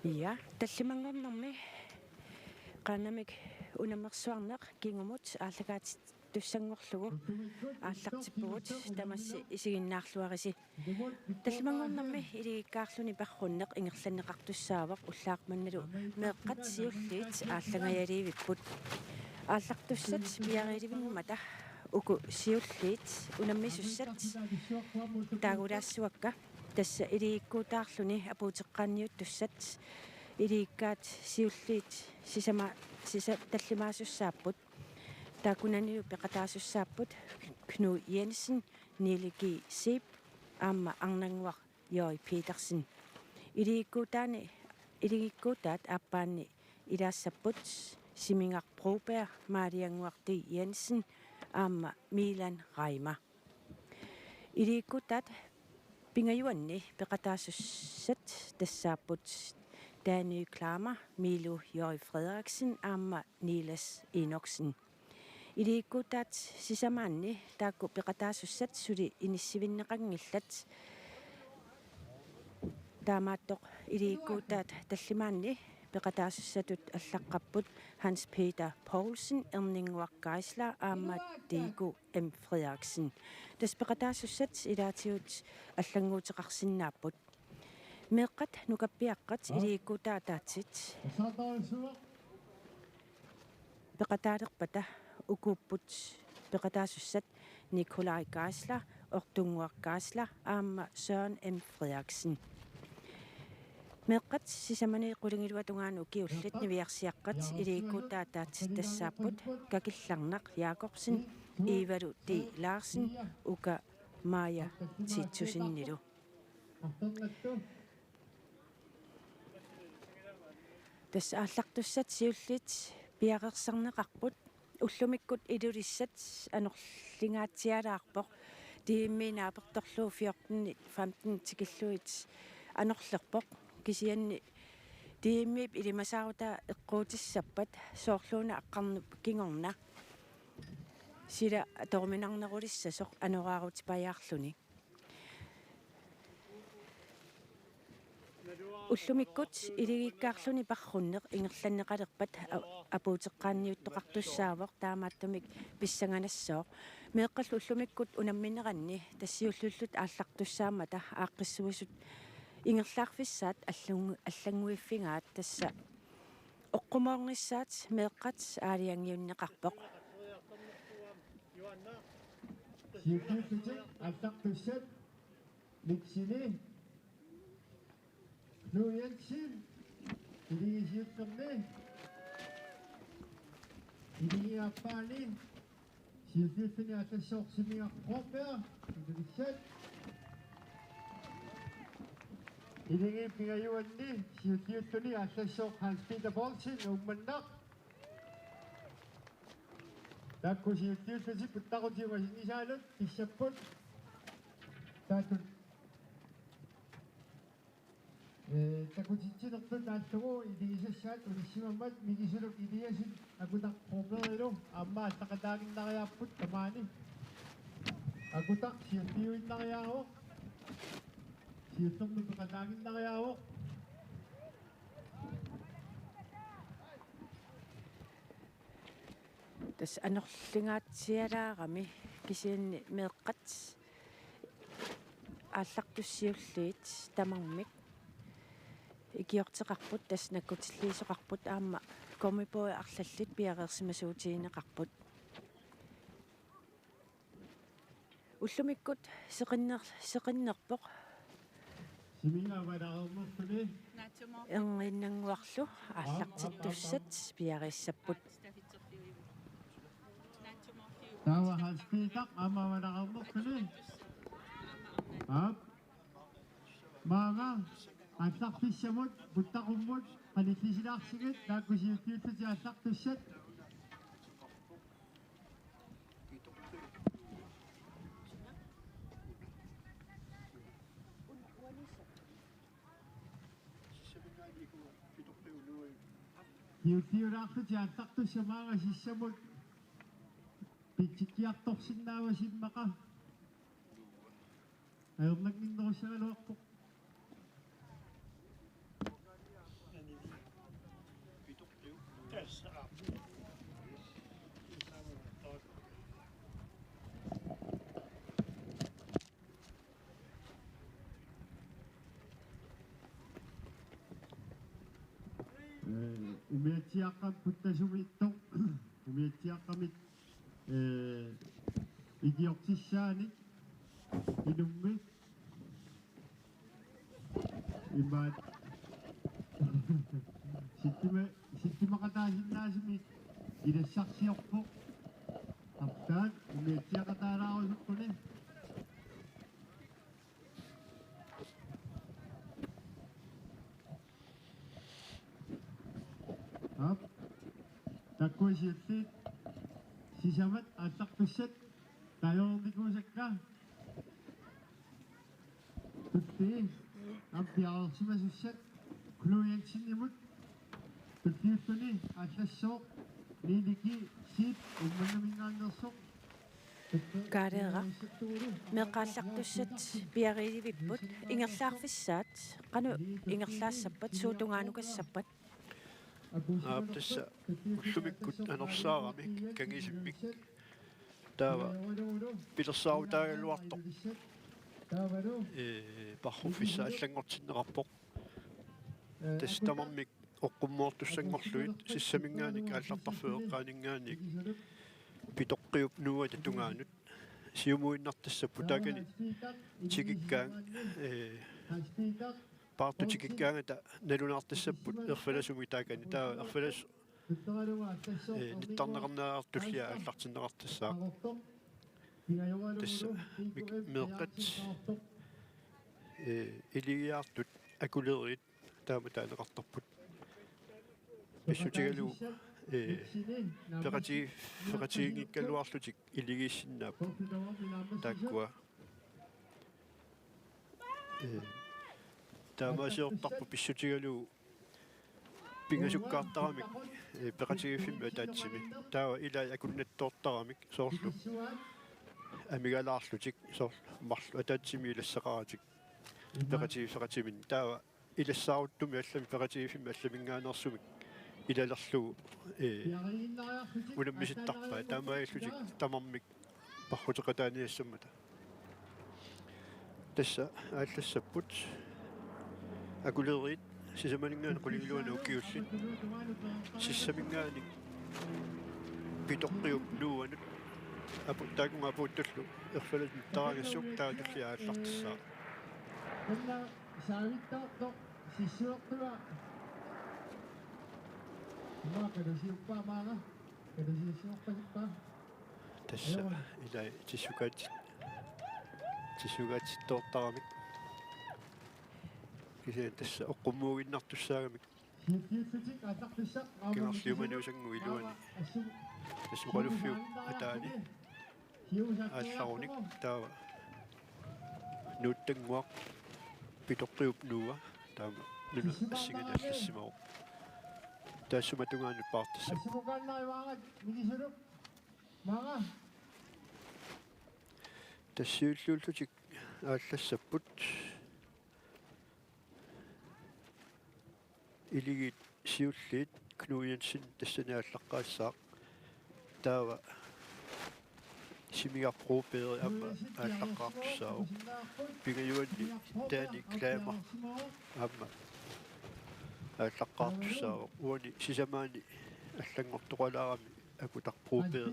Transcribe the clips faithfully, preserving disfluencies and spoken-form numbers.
Ja, tallimanngornermi qaannamik unammersuarneq kingumut aallakaatittussanngorlugu aallartippugut, tamassi isiginnaarluarisi. Tallimanngornermi iligikkaarluni parrunneq ingerlanneqartussaavoq, ullaaq mannalu meeqqat siulliit aallangajaliivipput. Aallartussat piareersimammata uku siulliit unammisussat taagulaassuakka. Tassa iligikkuutaarluni apuuteqqaanniuttussat iligikkaat siulliit sisama-, sisa-, tallimaasussaapput. Taakkunanilu peqataasussaapput Knud Jensen, Niels G. Zeeb aamma Arnannguaq J. Petersen. Iligikkuutaani, iligikkuutaat aappaanni ilaassapput Simingaq Broberg, Maaliannguaq D. Jensen aamma Milan Reimer. Iligikkuutaat pingajuanni peqataasussat tassaapput Danny Klammer, Milu J. Frederiksen aamma Niels Enoksen. Iligikkuutaat sisamaanni taakku peqataasussat suli inissiivinneqanngillat. Taamaattoq iligikkuutaat tallimaanni peqataasussatut allaqqapput Hans Peter Poulsen, Erninnguaq Geisler aamma Tiiku M. Frederiksen. Tassa peqataasussat ilaatigut allannguuteqarsinnaapput. Meeqqat nukappiaqqat iligikkuutaataatsit peqataalerpata ukuupput peqataasussat Nikolaj Geisler, Ortunnguaq Geisler aamma Søren M. Frederiksen. Meeqqat sisamani qulingiluat tungaanut ukiullit niviarsiaqqat iligikkuutaataatsit tassaapput Kakillarnaq Jakobsen, Ivalu D. Larsen, uka Maja Titsusennilu. Tassa aallartussat siulliit piareersarneqarput. Ullumikkut Ilulissat anorlingaatsialaarpoq. D M-i naapertorlugu fjorten femten tikillugit anorlerpoq. Kisianni D M-ip ilimasaarutaa eqquutissappat soorluuna aqqarnerup kingorna sila atoruminarnerulissasoq anoraarutipajaarluni. Ullumikkut iligikkaarluni parrunneq ingerlanneqalerpat a-, apuuteqqaanniuttoqartussaavoq, taamaattumik pissanganassaaq. Meeqqallu ullumikkut unammineranni tassa siulliullutik aallartussaammata aaqqissuisut ingerlaarfissaat allangu-, allannguiffigaat, tassa oqqumoornissaat meeqqat aalajangiunneqarpoq. Siulliullutik aallartussat Miksini Knud Jensen, Ilingit siullermi, Ilingit aappaani siulliulluni aallassooq Simingaq Broberg, Ilulissat. Ilingit pingajuanni siulliulluni aallassooq Hans Peter Poulsen, Uummannaq. Taakku siulliullutik puttaqutigut asannisaalut pissapput. Taakkut, ee, takutitsinertut taallugu iligisassaat ulissimammat Mikisuluk Eliassen Akutaq Brobergilu aamma aallaqataaginnariaapput tamaani. Akutaq siulliuinnariaavoq. Siullermik peqataaginnariaavoq. Tassa anorlingaatsialaarami, kisianni meeqqat aallartussat siulliit tamarmik ikiorteqarput, tassa nakkutilliisoqarput aamma gummibåde arlallit piareersimasuutigineqarput. Ullumikkut seqinner-, seqinnerpoq. Simingaq avalareernerluni. Erniinnannguarlu aallartittussat piareersapput. Taava Hans Peter aamma avalareernerluni. Aap. Maanga aallarfissamut puttaqummut qanillisilaarsigit, taakku siulliullutik aallartussat. Siulliulaarlutik aallartussat maanga sissamut pitsikkiartorsinnaavasi immaqa. Ajornannginnerussagaluarpoq. Umiatsiaaqqamik puttasumiittoq, umiatsiaaqqamik, ee, ikiortissaanik inummi imaat sittima-, sittimaqataasinnaasumik ilassarsiorpoq. Artaat umiatsiaqataalaarusuppuni. Aap. Takuisiulli sisamat aallartussat taajornikuusakka. Tulli ampiaarsimasussat Knud Jensenimut. Tulliulluni aallassooq Niliki Siip Uummannaminngaanneersoq. Kaareera. Meeqqat aallartussat piariilivipput, ingerlaarfissaat, qanoq ingerlaassappat, suut tungaanukassapput? Aap, tassa ullumikkut anorsaarami kangisimmik. Taava pilersaarutaagaluartoq. Ee, parruffissaq allanngortinneqarpoq. Tassa tamarmik oqqummoortussanngorlugit sissaminngaanniit aallartarfiup eqqaaninngaanniit Pitoqqiup nuuata tungaanut siumuinnartassapput taakani tikikkaang-, ee, paartut tikikkaangata nalunaartassapput erfalasumik taakani. Taava erfalas-, ee, nittarneqarneq tullia aallartinneqartassaaq. Tassa mik-, meeqqat, ee, iligiartut akuleriit taama taaneqartarput. Pissutigalugu, ee, peqati-, peqatiginngikkaluarlutik iligiissinnaapput. Taakkua, ee, taamaasiortarput pissutigalugu pingasukkaartaramik, ee, peqatigiiffimmi ataatsimi. Taava ilai akunnattoortaramik soorlu amigalaarlutik, soorlu marluk ataatsimi ilassaqaratik peqatigiiffeqatiminnik. Taava ilassaaruttumik allami peqatigiiffimmi allaminngaanneersumik ilalerlugu, ee, unammisittarpai. Taamaalillutik tamarmik parruteqataaniassammata. Tassa aallassapput akuleriit sisamaninngaanniit qulingiluanut ukiullit. Sissaminngaanniit Pitoqqiup nuuanut apu-, taakunga apuuttullu erfalasut nittaraangassuk taava tullia aallartissaaq. Una saavittaartoq sissuertua. Immaqa kalusiuppaa maanga. Kalusiussiorpasippa. Tassa ilai tissukaatsit-, tissukaatittoortaramik. Kisianni tassa oqqummuuginnartussaagamik. Siuttiullutik aallartussaq. Kangerliumaniusannguup iluani. Assut. Tassa oqaluffiup ataani. Aallarunik taava nuuttannguaq Pitoqqiup nuua taama nuna assinganik allassimavoq. Taassuma tungaanut paartassap. Assukaannarivaangat mikisuluk. Maanga. Tassa siulliullutik aallassapput. Iligiit siulliit Knud Jensen tassani aallaqqaassaaq. Taava Simigaq Broberg aamma aallaqqaartussaavoq. Pingajuanni Danny Klamer aamma aallaqqaartussaavoq. Uani sisamaanni allanngortoqalaarami Akutaq Broberg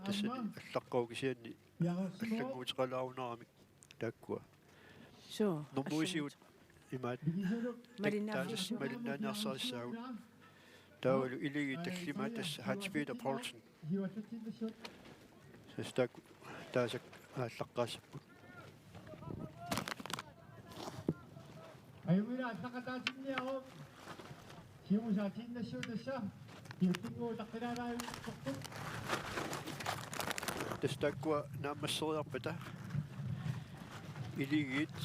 tassani aallaqqavoq, kisianni allannguuteqalaarunaramik taakkua. Suu, nummerisigut imaat malinnaaffigisimavut. Malinnaaniarsarissaagut. Taavalu iligiit tallimaat tassa Hans Peter Poulsen. Tassa taakku taasak aallaqqaassapput. Ajunngilaq, aallaqqataatinniaruk. Siumusaatiinnassuup tassa. Kiuttinnguu taqqilaalaajuupput. Tassa taakkua naammasseriarpata iligiit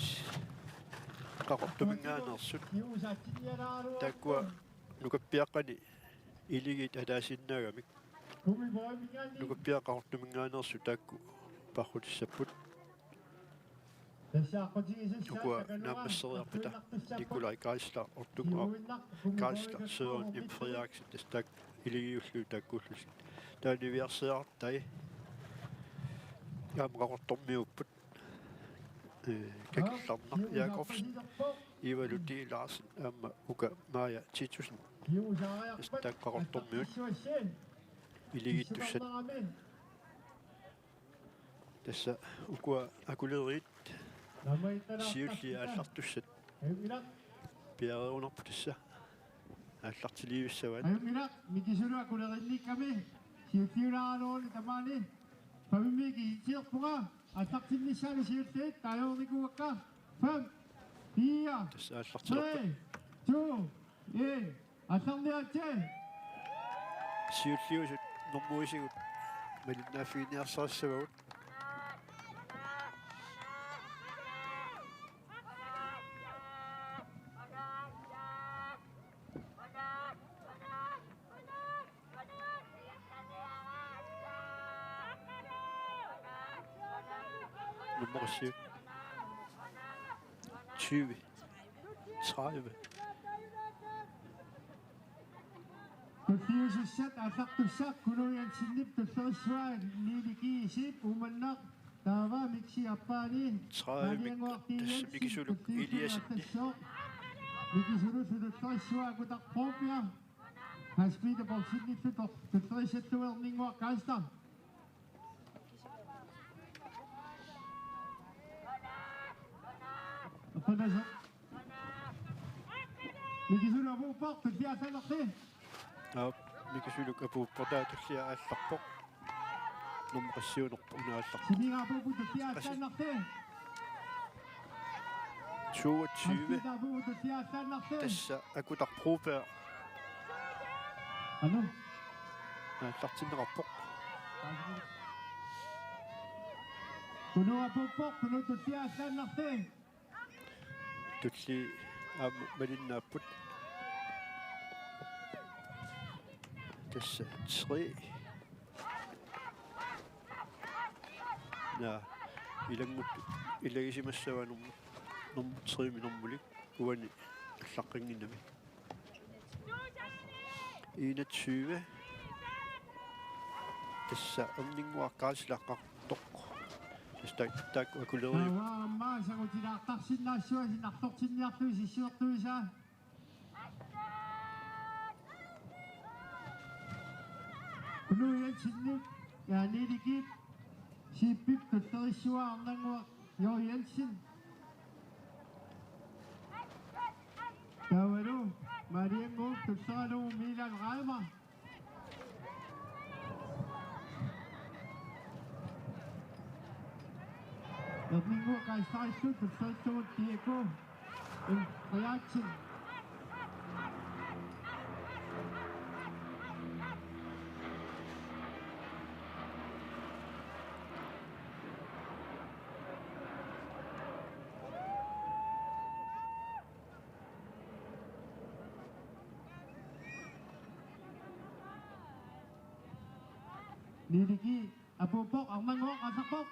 Qaqortuminngaanneersut. Siumusaatiinniaruk. Taakkua nukappiaqqani iligiit ataasiinnaagamik. Nukappiaqqat Qaqortuminngaanneersut taakku parrutissapput. Ukua naammasseriarpata Nikolaj Geisler, Ortunngooq Geisler, Søren M. Frederiksen, tassa taakku iligiullutik taakkuullutik. Taava niviarsiartai aamma Qaqortormiuupput. Ee, Kakillarnaq Jakobsen, Iva Ludi Larsen aamma uka Maja Titussen. Tassa taakku Qaqortormiut iligiittussat. Tassa ukua akuleriit siulliit aallartussat piareerunarput tassa aallartilivissavaat. Ajunngilaq, Mikisulu akuleriinnikkami siulliulaaraluarluni tamaani. Fem-imik isitsilerpunga, aallartinnissaanut siulliit taajoornikuuakka. Fem, fire, tassa aallartilerpoq. Tre, to, en. Aallarniaritsi. Siulliusut normuisigut malinnaaffiginiarsarissavagut. Nummer syv. Tyve. Tredive. Tulliusussat aallartussaq Kunu Jensenip tullerissavaa Nivi Kiisip Uummannaq, taava Miksi Appaani. Tredive. Maaliannguaq Tassa Jensen Mikisuluk tulliusussat Eliassenip. Aallartussaaq. Mikisulullu tullerissavaa Akutarp Broberg. Hans Peter Poulsenillu tor-, tullerissalluni Erninnguaq Kaarstak. Apanasa. Mikisuluk apuuppoq, tullia aallarnerti. Aap, Mikisuluk apuuppoq, taava tullia aallarpoq. Nummer syv-iunerpoq una aallarpoq. Siniga apuuppoq, tullia aallarnerti. Syvogtyve. Hans Peter apuuppoq, tullia aallarnerti. Tassa Akutarp Broberg. Anu. Aallartinneqarpoq. Kunu apuuppoq, Kunu tullia aallarnerti. Tulliit aamma malinnaapput. Tassa tre. Naa, ilannguttoq ilagisimassavaa normu-, normu-, tre-mi normulik uani allaqqannginnami. Enogtyve. Tassa Erninnguaq Kaarstak aallartoq. Tassa taak-, taakku akuleriit. Taava aamma sangutilaartarsinnaassuasi nartortinniarlugu sissiortuisa. Knud Jensenip, Janne Likip, Siipip tullerissavaa Arnannguaq Jørgen Jensen. Taavalu maaliannguup tulleralugu Milan Reimer. Erninnguaq Kaarstakillu tullerillugu Diego Frederiksen. Niliki apuuppoq, Arnannguaq aallarpoq.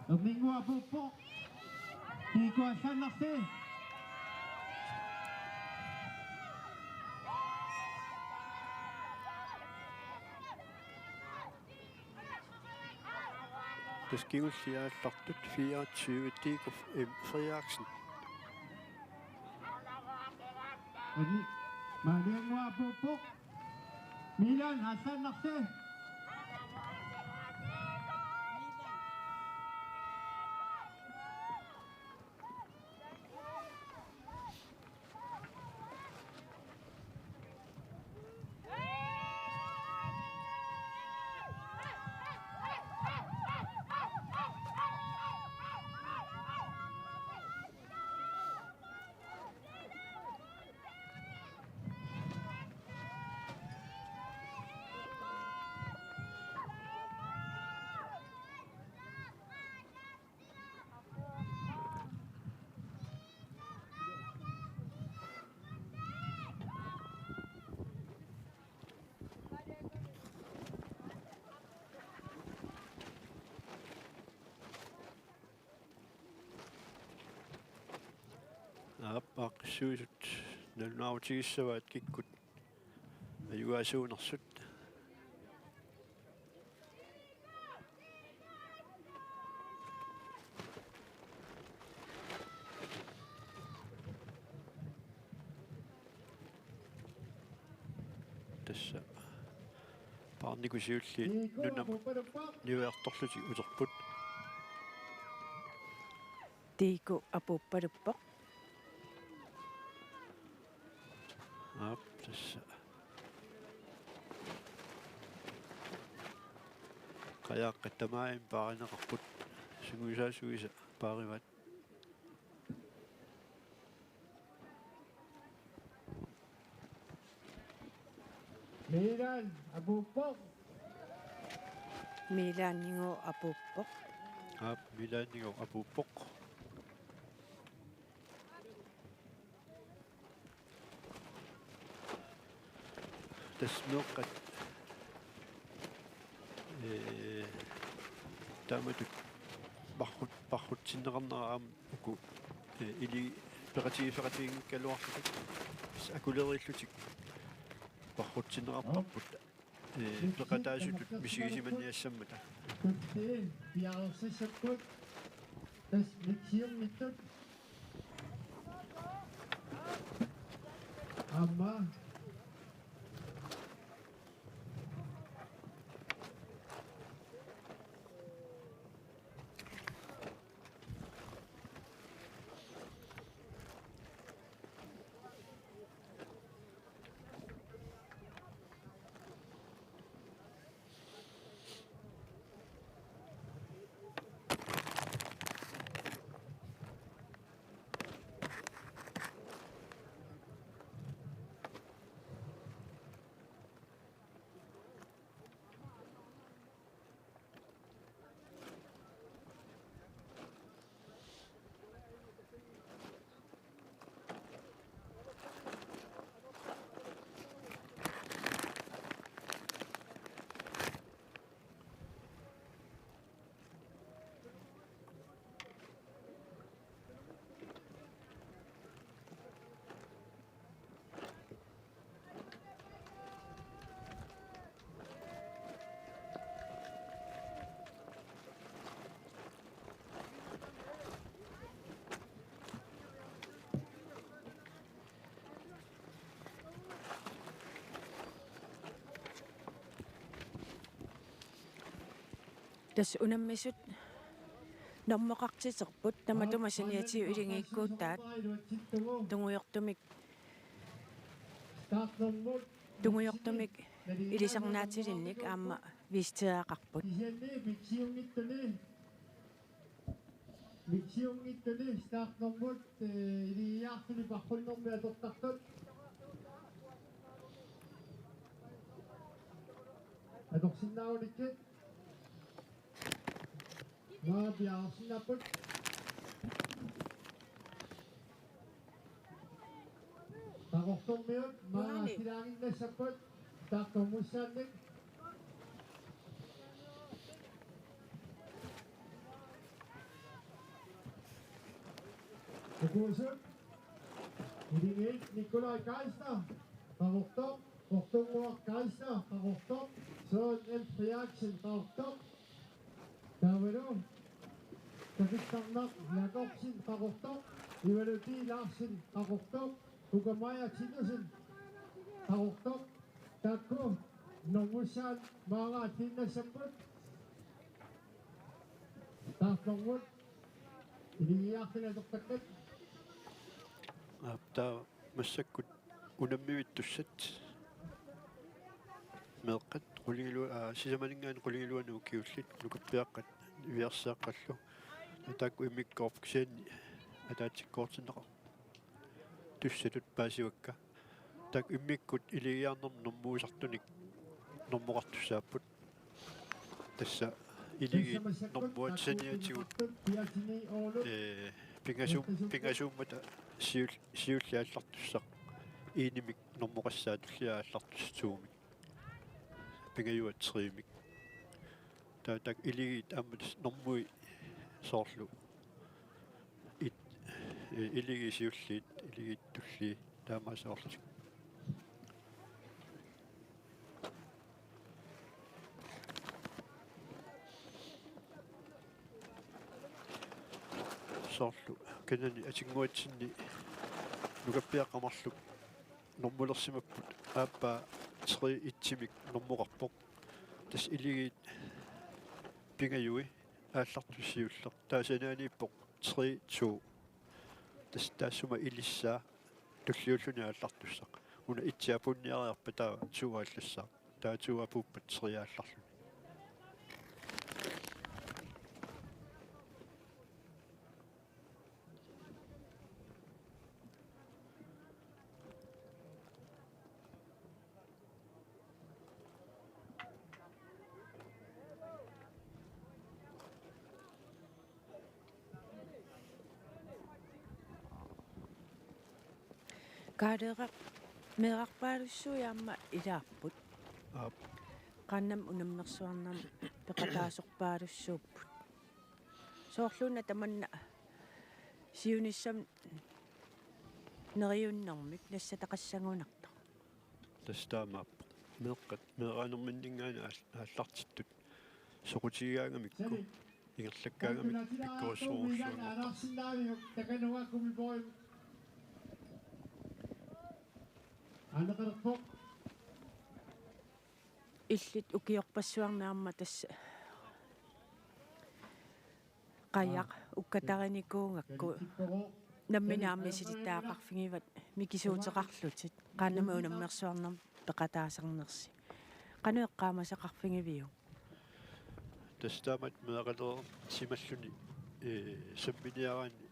Erninnguaq apuuppoq. Kikkut aallarnersi. Tassa kingulliit aallartut fireogtyve, Diego F-, M. Frederiksen. Ani, maaliannguaq apuuppoq. Milan, aallarnersi. Aap, aaqqissuisut nalunaarutigissavaat kikkut ajugaasuunersut. Tassa paarnikkut siulliit nunamut niuertorlutik uterput. Tiiku apuuppaluppoq. Aap, tassa. Qajaaqqat tamaasa paarineqarput. Sungiusaasuisa paarivaat. Milan apuuppoq. Milanigooq apuuppoq. Aap, Milanigooq apuuppoq. Tassa meeqqat, ee, taamatut parrut-, parrutsinneqarnera aamma uku, ee, ili peqatigiiffeqatigiinngikkaluarlutik akulerillutik parrutsinneqartarput, ee, peqataasutut misigisimanniassammata. Tuttiin piareersassapput. Tassa miksiummittut. Aamma. Tassa unammisut normoqartiterput, tamatuma saniatigut iligiikkuutaat tungujortumik, tungujortumik ilisarnaatilinnik aamma visiteeraqarput. Miksiunngitsuni startnummut, ee, iligiartuni parrunnermi atortartut. Atorsinnaagunikkit. Maanga piareersinnaapput. Qaqortormiut maanga akilaaginnassapput. Taakku mussaannik. Ukuusut. Iligiit Nikolaj Geisler, Qaqortoq, Qortunnguaq Geisler, Qaqortoq, Søren M. Frederiksen, Qaqortoq, taavalu Takittarnaq Jakobsen, Qaqortoq, Ivaluti Larsen, Qaqortoq, Ukamaja Titussen, Qaqortoq, taakku normussaat maanga atiinnassapput. Taartormut iligiartuni atortakkat. Aap, taava massakkut unammivittut tussat. Meeqqat qulingilu-, aa, sisamaninngaanniit qulingiluanut ukiullit, nukappiaqqat niviarsiaqqallu. Taakku immikkoorput kisianni ataatsikkoortinneqarput. Tussatut paasivakka. Taakku immikkut iligiarnermut normuusartunik normoqartussaapput. Tassa iligiit normuat saniatigut, ee, pingasum-, pingasuummata siul-, siulleq aallartussaq. Enimik normoqassaaq, tulliaq aallartussaq toomik. Pingajuat tremik. Taava taakku iligiit aamma tassa normui soorlu et, ee, iligiit siulliit, iligiit tulliit taamaasoorlutik. Soorlu kanani atinnguatsinni nukappiaqqat marluk normulersimapput aappaa tre et-imik normoqarpoq. Tassa iligiit pingajui aallartussaq siulleq. Taava sanaaniippoq tre to. Tassa taassuma ilissaa tulliulluni aallartussaq. Una et apuunniariarpat taava to aallassaaq. Taava to apuuppat tre aallarluni. Kaaleeraq meerarpaalussuit aamma ilaapput. Aap. Qaannamut unammersuarnermut peqataasorpaalussuupput. Soorluuna tamanna siunissami neriunnermik nassataqassagunartoq. Tassa taamaappoq. Meeqqat meeraanerminninngaanniit aal-, aallartittut soqutigigaangamikku ingerlakkaangamik pikkorissorujussuanngorput. Illit ukiorpassuarni aamma tassa qajaq ukkatarinikuugakku nammineq aamma misilittagaqarfigivat mikisuuteqarlutit qaannamut unammersuarnermut peqataasarnersi. Qanoq eqqaamasaqarfigiviuk? Tassa taamatut meeraqalersimalluni, ee, samminiaraanni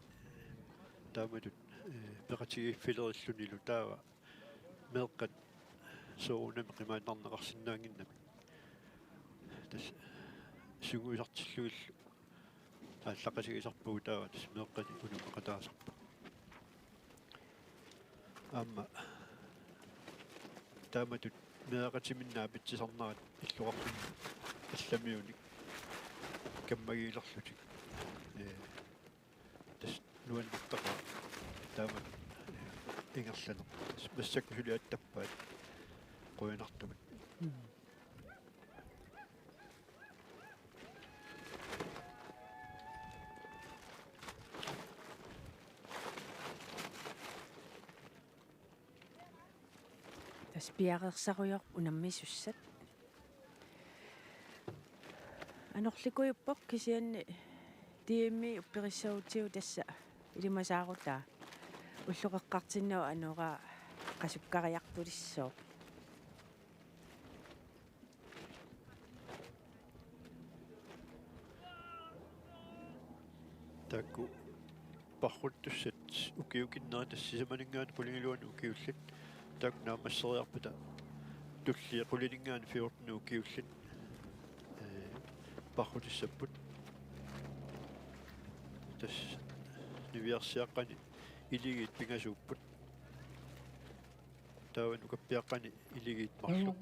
taamatut, ee, peqatigiiffilerillunilu taava meeqqat soorunami qimaannarneqarsinnaannginnamik. Tassa sungiusartillugillu aallaqatigisarpagut taava tassa meeqqanik unammeqataasarpoq. Aamma taamatut meeraqatiminnik naapitsisarnerat illoqarfinni allamiunik kammagiilerlutik. Ee, tassa nuannertaqaaq taamatut, ee, ingerlaneq. Tassa massakkut suli attappaat qujanartumik. Tassa piareersarujoorput unammisussat. Anorlikujuppoq kisianni D M-i upperissagutsigu tassa ilimasaarutaa ulloqeqqartinnagu anoraa qasukkariartulissooq. Taakku parruttussat ukiukinnerit tassa sisamaninngaanniit qulingiluanut ukiullit. Taakku naammasseriarpata tulliani qulininngaanniit fjorten ukiullit, ee, parrutissapput. Tassa niviarsiaqqani iligiit pingasuupput. Taava nukappiaqqani iligiit marluk.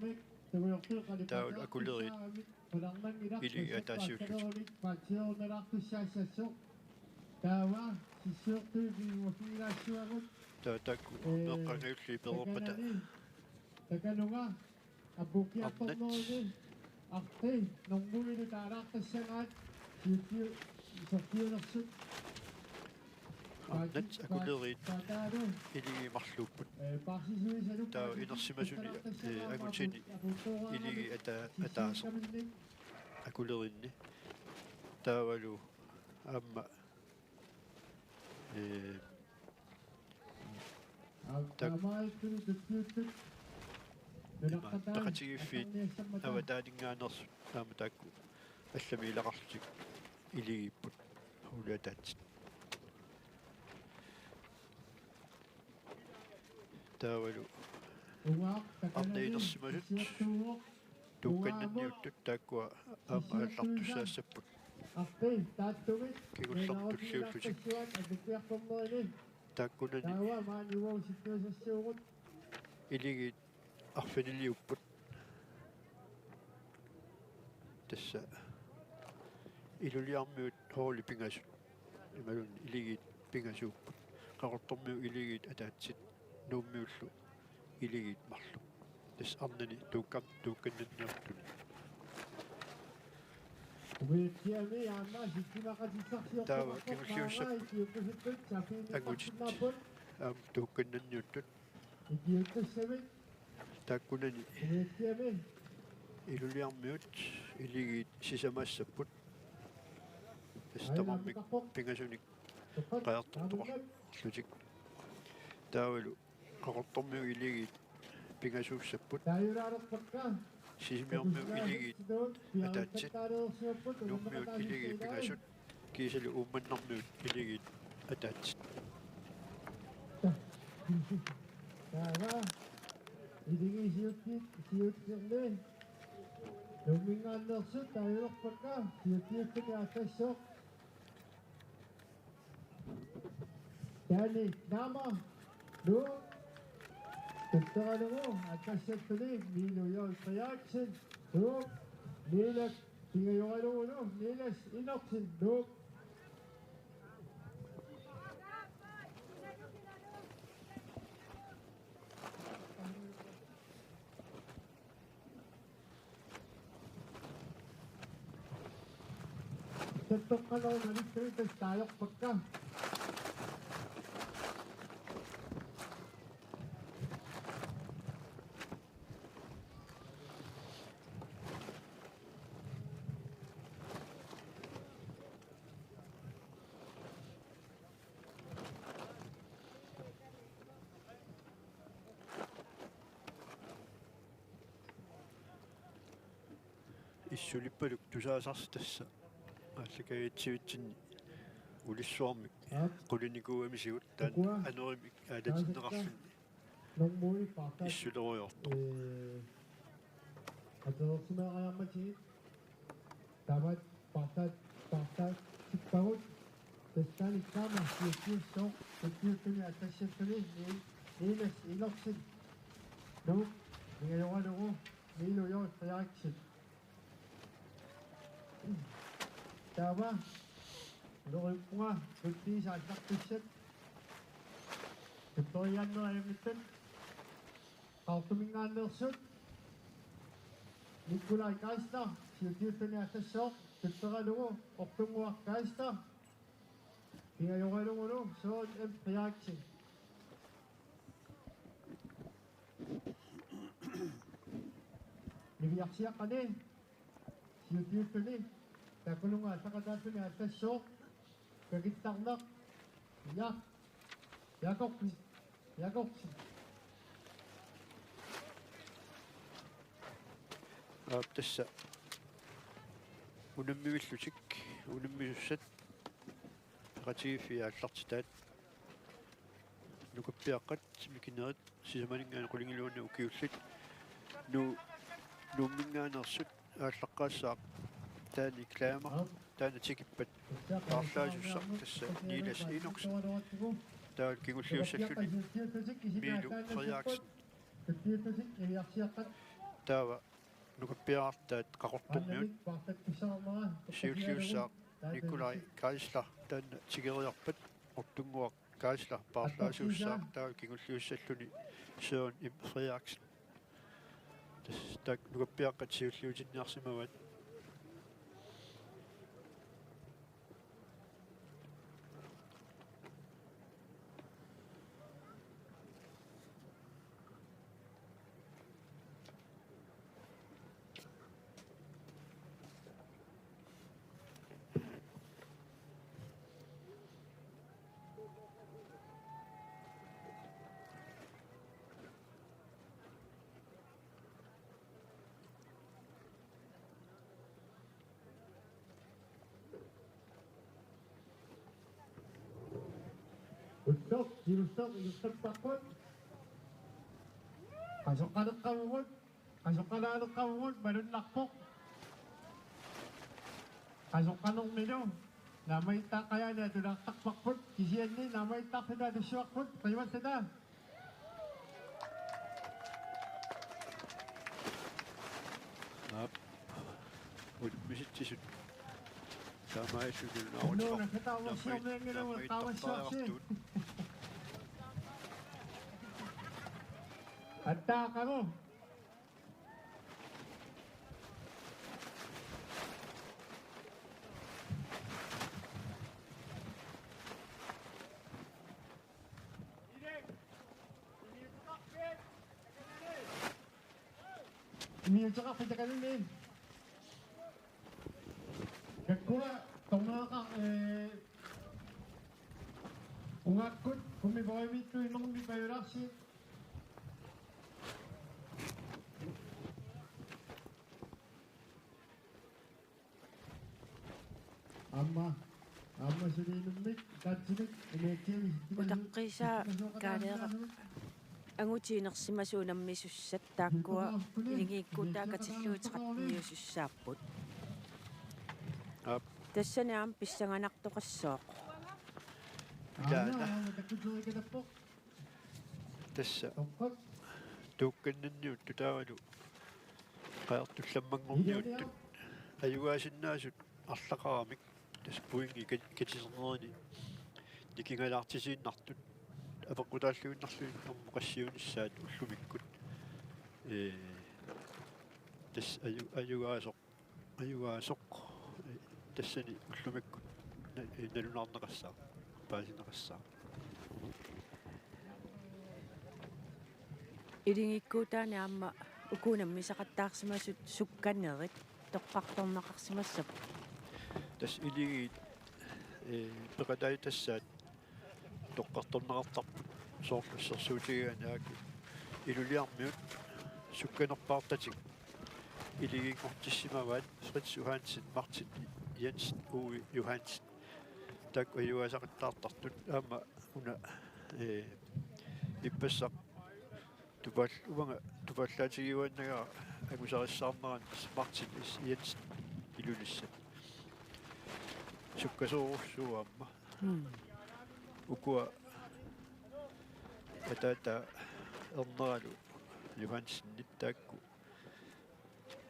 Taavalu akuleriit iligiit ataasiullutik. Taava taakku meeqqat angajulliit pereerpata. Arnat. Arnat akuleriit iligiit marluupput. Taava inersimasuni, ee, angutini iligiit ata-, ataaseq akuleriinni. Taavalu aamma, ee, taak-, ima peqatigiiffiit avataaninngaanneersut aamma taakku allamiilaqarlutik iligiipput, huuliataatsit. Taavalu arnat inersimasut tuukkannanniuttut taakkua aamma aallartussaassapput. Kingullermik tulliullutik. Taakkunani iligiit arfiniliupput. Tassa Ilulissarmiut holdit pingasut. Imaluunniit iligiit pingasuupput. Qaqortormiut iligiit ataatsit, Nuummiullu iligiit marluk. Tassa arnani tuukkam-, tuukkannanniuttuni. Taava kingulliussap angutit aamma tuukkannanniuttut. Taakkunani Iluliarmiut Iligiit sisamaassapput. Tassa tamarmik pingasunik qajartortoqarlutik. Taavalu Qaqortormiut Iligiit pingasuussapput. Sisimiormiut Iligiit ataatsit. Nuummiut Iligiit pingasut. Kiisalu Uummannarmiut Iligiit ataatsit. Taava Iligiit siuttit, siuttirli. Nuumminngaanneersut taavalu siuttiuttuni aallassooq. Taani Naama, Nuuk, tuttaralugu aallassalluni Miilu J. Frederiksen, Nuuk, Niilak, pingajoralugu Niilas Enoksen, Nuuk. Tattoqqaleruna nittuitas taajorpakka. Issulippaluk tusaasarsi tassa aallakaatitsivitsinni ulissuarmik qulinikuugamisigut taanna anorimik aalatinneqarluni issulerujoortoq. Atersimaariarmatigit. Tamat paartaat, paartaatsippagut. Tassa taanna Naama siuttiussooq, siuttiuttuni aallassalluni Ni-, Niilas Enoksen, Nuuk, pingajoralugu Miilu J. Frederiksen. Taava uloriuppunga nuttiisa aallartissat. Tutorianner ajamittut. Qaqortuminngaanneersut Nikolaj Geisler, siuttiuttuni aallassooq, tuttaralugu Ortunnguaq Geisler, pingajoralugu Søren M. Frederiksen. Niviarsiaqqani siuttiuttuni taakkununnga aallaqataalluni aallassooq, kakittarneq, ja, Jakobsen, Jakobsen. Aap, tassa unammivillutik, unammisussat peqatigiiffiit aallartitaat. Nukappiaqqat mikinerit sisamaninngaanniit qulingiluanni ukiullit. Nu-, Nuumminngaanneersut aallaqqaassaaq taanna Klamer, taanna tikippat paarlaasussaq tassa Niilas Enoksen. Taavalu kingulliussalluni Miilu Frederiksen. Taava nukappiarartaat Qaqortormiut siulliussaaq Nikolaj Geisler, taanna tikeriarpat Ortunnguaq Geisler paarlaasuussaaq, taavalu kingulliussalluni Søren M. Frederiksen. Tassa taakku nukappiaqqat siulliutinniarsimavaat. Ulloq, ilussoq, ilussapparput. Qasoqqaleqqavugut, qasoqqalaaneqqavugut, malunnarpoq. Qasoqqanermilu naammagittaaqqajaani atulaartarparput, kisianni naammagittaarfitaa tussuarput, qiimassata. Aap. Unammisitsisut. Taamaalilluni naaruteqar-, naammagittaqqiartut. Attaaqagu. Immiuteqarfik takanini. Kakkua tornaaqa, ee, ungaakkut kummipoimittui normi pajulaarsi. Aamma, aamma suli inummik, tatsinik, imeekkimi. Utaqqiisaa kaaleeraq. Angutit inersimasut unammisussat taakkua iligiikkuutaat katillugu tretteniusussaapput. Aap. Tassani aamma pissanganartoqassooq. Ilaana. Tassa tuukkannanniuttut taavalu qajartullammanngorniuttut ajugaasinnaasut arlaqaramik, tassa pointit kat-, katisernerini nikingalaartisiinnartut apeqqutaalluinnarlugit normu qassiunissaat ullumikkut. Ee, tassa aju-, ajugaasoq, ajugaasoq, ee, tassani ullumikkut na-, ee, nalunaarneqassaaq, paasineqassaaq. Iligiikkuutaanni aamma uku unammisaqattaarsimasut sukkanerit toqqartorneqarsimassapput. Tassa iligiit, ee, peqataajutassaat toqqartorneqartarput soorlu assersuutigigaanni aaku Iluliarmiut sukkanerpaartatik iligiinngortissimavaat Fritz Johansen, Martin Jensen, Uwe Johansen. Taakku ajugaasaqattaartartut aamma una, ee, ippassaq tupaal-, uanga tupaallaatigiuaannagara angusarissaarnerani Martin S. Jensen Ilulissat. Sukkasoorujussuuvoq aamma. Mm. Ukua ataataa erneralu Johansenit taakku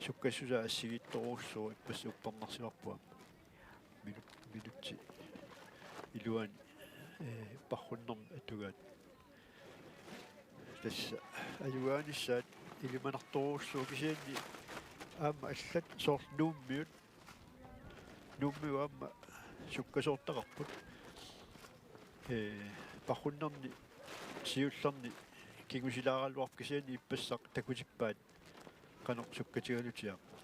sukkassusaa assigiittorujussuuvoq ippassaq uppernarsivarput aamma. Minut-, minutsit iluanni, ee, parrunnermi atugaat. Tassa ajugaanissaat ilimanartorujussuuvoq kisianni aamma allat soorlu Nuummiut. Nuummiut aamma sukkasoortaqarput. Ee, parrunnerni siullerni kingusilaaraluarpoq kisianni ippassaq takutippaat qanoq sukkatigalutik aamma.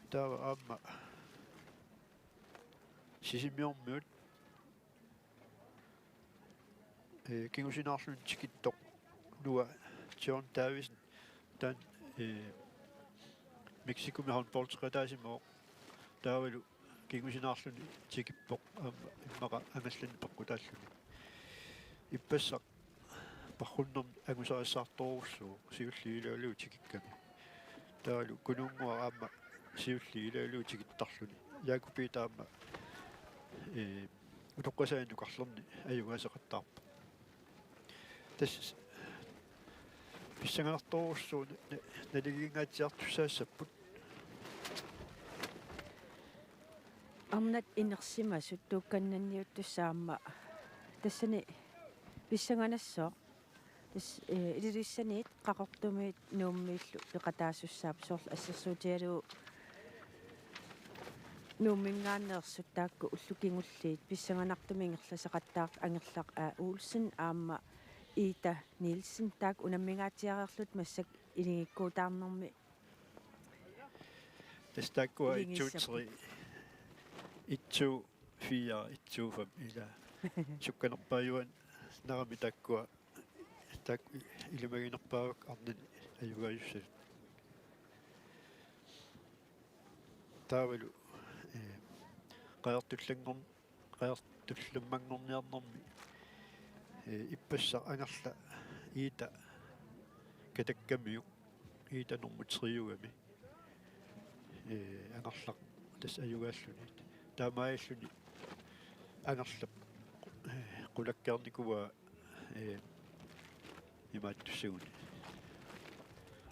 Taava aamma Sisimiormiut, ee, kingusinaarluni tikittoq Noah John Davidsen, taanna, ee, Mexicomi håndboldeqataasimavoq. Taavalu kingusinaarluni tikippoq aamma immaqa angallanneq peqqutaalluni. Ippassaq parrunnermi angusarissaartorujussuuvoq siulliit ilagalugu tikikkami. Taavalu Kunuunnguaq aamma siulliit ilagalugu tikittarluni. Jakob Peter aamma, ee, utoqqasaannukarlerni ajugaasaqattaarpoq. Tassa pissanganartorujussuuvoq na-, na-, naligiingaatsiartussaassapput. Arnat inersimasut tuukkannanniuttussat aamma tassani pissanganassooq. Tassa, ee, Ilulissaniit Qaqortumiit Nuummiillu peqataasussaapput soorlu assersuutigalugu Nuumminngaanneersut taakku ullut kingulliit pissanganartumik ingerlasaqattaartut Angerlaq A. Olsen aamma Ida Nielsen taakku unammingaatsiareerlutik massakkut iligiikkuutaarnermi. Tassa taakkua iligiissapput. Et to tre, et to fire, et to fem ila. Sukkanerpaajuaannarami taakkua, taakku ilimaginerpaavakka arnani ajugaajussaat. Taavalu, ee, qajartullanngorn-, qajartullammanngorniarnermi, ee, ippassaq Angerlaq Ida katakkamiuk, Ida nummer tre-ugami, ee, Angerlaq tassa ajugaalluni. Taamaalilluni Angerlap, ee, qulakkeernikuuaa, ee, imaattussaguni.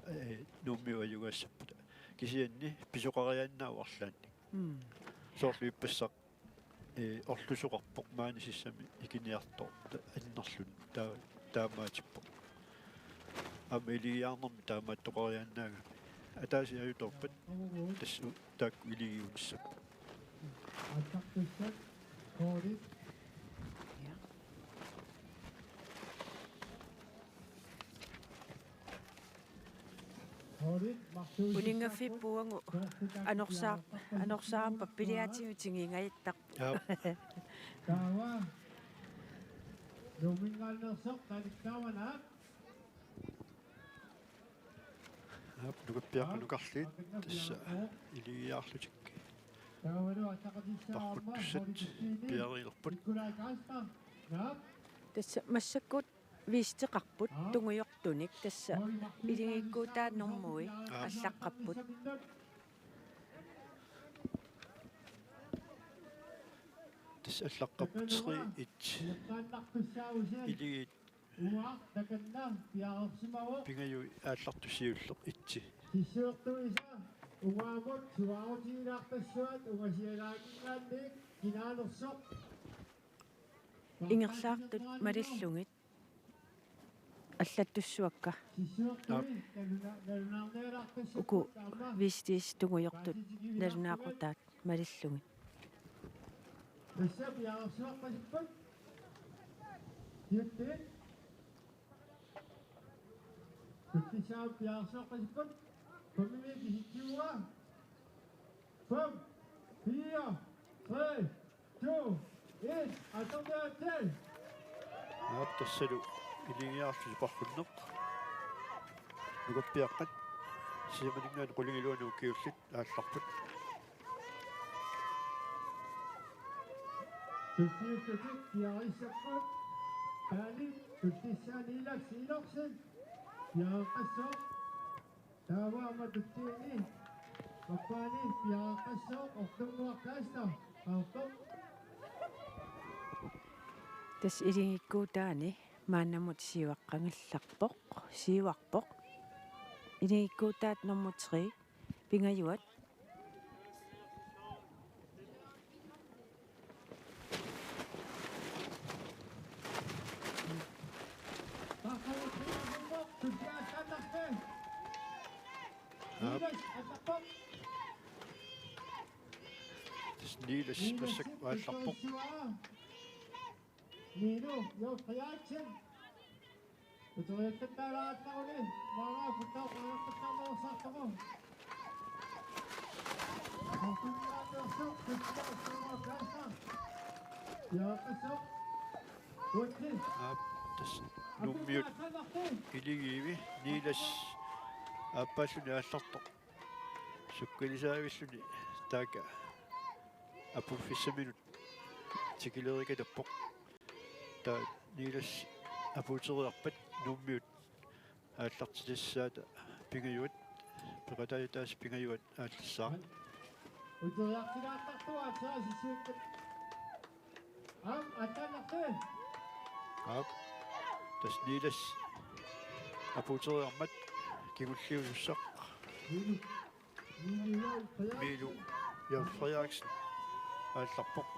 Ee, Nuummiut ajugaassapput. Kisianni pisoqariaannaavoq arlaannik. Mm. Soorlu ippassaq, ee, orlusoqarpoq maani sissami ikiniartoq ta-, annerluni ta-, taamaatippoq. Aamma iligiiaarnermi taamaattoqariaannaagami. Ataaseq ajutoorpat tassa u-, taakku iligiunissapput. Ja. Uninngaffiup puuagut anorsaa-, anorsaarpaa piliaatigut tigingajattarput. Aap. Taava Nuumminngaanneersoq talikkaavana. Aap, nukappiaqqat nukarliit tassa iligiarlutik parruttussat piareerput. Tassa massakkut viisteqarput tungujortunik, tassa iligiikkuutaat normui allaqqapput. Tassa allaqqapput tre et. Iligiit pingajui aallartut siulleq et. Sissiortuisa uagut suaarutigilaarpassuat ungasialaaginngaanniit kinaanersoq. Ingerlaartut malillugit allattussuakka. Aap. Uku viisteqartut tungujortut nalunaaqutaat malillugit. Tassa piareersuarpasipput. Jutti. Jutti, tassa piareersuarpasipput. Fem-imiit kisitsivaa. Fem, fire, tre, to, et, atorniarti. Aap, tassalu iligiarlutik parrunneq. Nukappiaqqat sisamanik qulingiluanut ukiullit aallarput. Tulliulluni piareersuarput. Taanna tullissaa Niels Enoksen piareeqqassaaq. Taava aamma tulliani appaani piareeqqassaaq Ortunnguaq Kaaster, Qaartoq. Tassa iligiikkuutaani maannamut siuaqqagallarpoq, siuarpoq. Iligiikkuutaat nummer tre, pingajuat. Aap. Tassa Niels massakkut aallarpoq. Nino, jo, Frederiksen. Utoriakkattaalaartaruni, maanga futtaq utoriakkattaalaartartoq. Ortunnguaq Kaaster, Ortunnguaq Kaaster. Piareeqqassaaq. Utti. Aap, tassa Nuummiut iligiivi, Niels aappaalluni aallartoq. Sukkalisaavilluni taakku apuuffissaminut tikileriikatappoq. Taava Niels apuuteriarpat Nuummiut aallartitassaata pingajuat, peqataaffiata pingajuat aallassaaq. Uteriartilaartartoq aatsaat sissuukkut. Aap, attaannartui. Aap. Tassa Niels apuuteriarmat kingulliusussaq. Miilu Jørgen Frederiksen aallarpoq.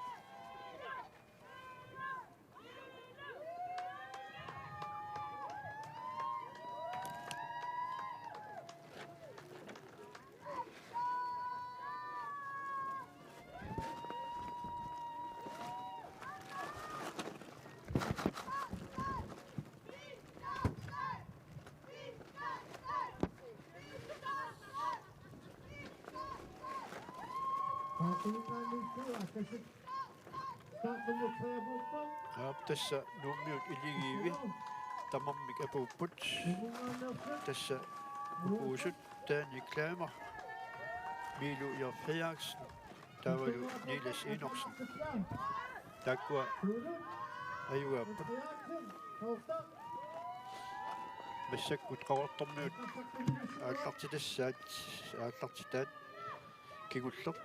Aap, tassa Nuummiut iligiivi tamarmik apuupput. Tassa uusut Danny Klamer, Miilu Jørgen Frederiksen, taavalu Niels Enoksen. Taakkua ajugaapput. Massakkut Qaqortormiut aallartitassaat, aallartitaat kingulleq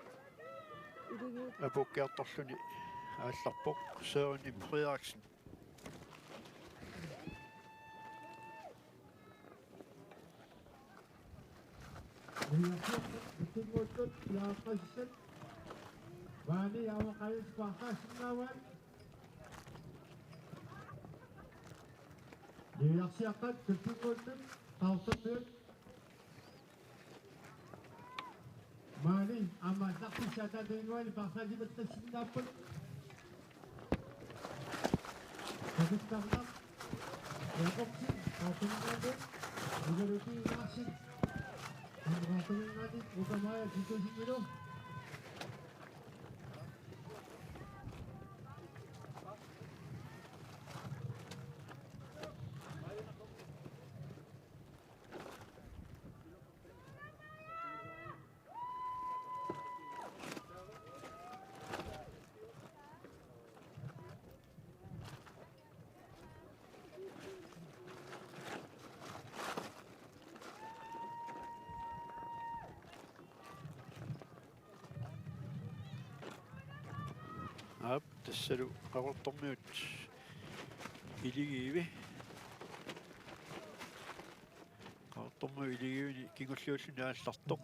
apuukkiartorluni aallarpoq Søren M. Frederiksen. Niuersiartut tullinnguuttut piareeqqassapput. Maani aamma qajaspaartaassinnaavaat. Niuersiartut tullinnguuttut Qaqortormiut. Maani aamma aallartissaataata inuani paarlaatimeqqissinnaappat. Kapittaarnaq Jakobsen, Qaqortuminngaanniit, Nivaluti Larsen. Aap, tassalu Qaqortormiut Iligiivi. Qaqortormiut Iligiivini kingulliulluni aallartoq.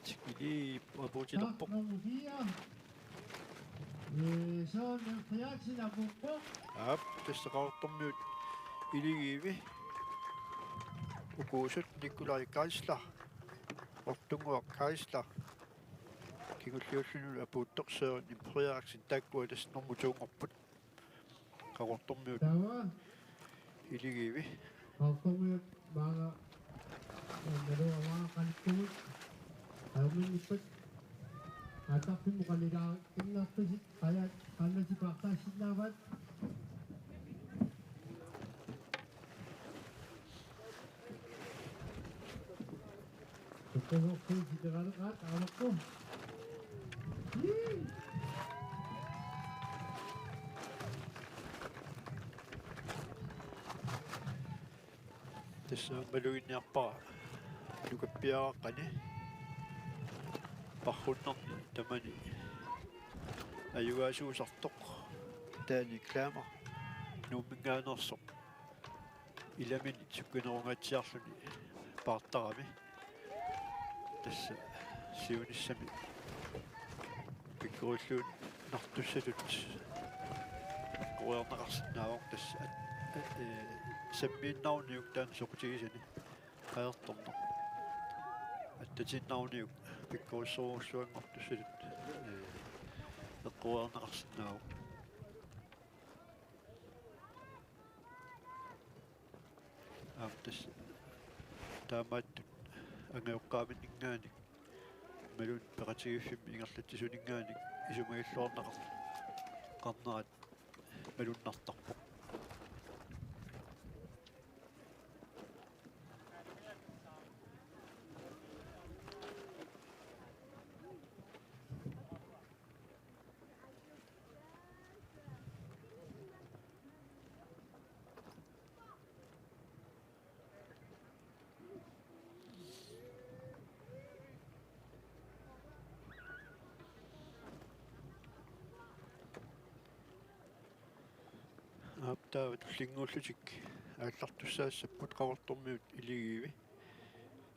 Tikili apuutilerpoq. Aap, tassa Qaqortormiut Iligiivi. Ukuusut Nikolaj Geisler, Ortunguaq Geisler. Kingulliulluni apuuttoq Søren Frederiksen, taakkua tassa normu to-nngorput. Qaqortormiut Iligiivi. Qaqortormiut maanga naluara maanga qanittugut. Ajornanngippat aatsarfimmut qanilaaginnartusi, qajaat qanilaasinnaavaat. Tassa maluginniarpara nukappiaraqqani parrunnerni tamani ajugaasuusartoq Dani Klammer Nuumminngaanneersoq ilaminni sukkanerungaatsiarluni paartarami. Tassa siunissami pikkorilluinnartussatut eqquiarneqarsinnaavoq tassa, ee, sammiinnaruniuk taanna soqutigisani ajortorneq. Attatiinnaruniuk pikkorissorujussuanngortussatut, ee, eqquiarneqarsinnaavoq. Aamma tassa taamaattut angajoqqaavinninngaanniit imaluunniit peqatigiiffimmi ingerlatsisuninngaanniit isumagilluarneqar-, qarnerat malunnartarpoq. Aap, taava tullinnguullutik aallartussaassapput Qaqortormiut Iligiivi.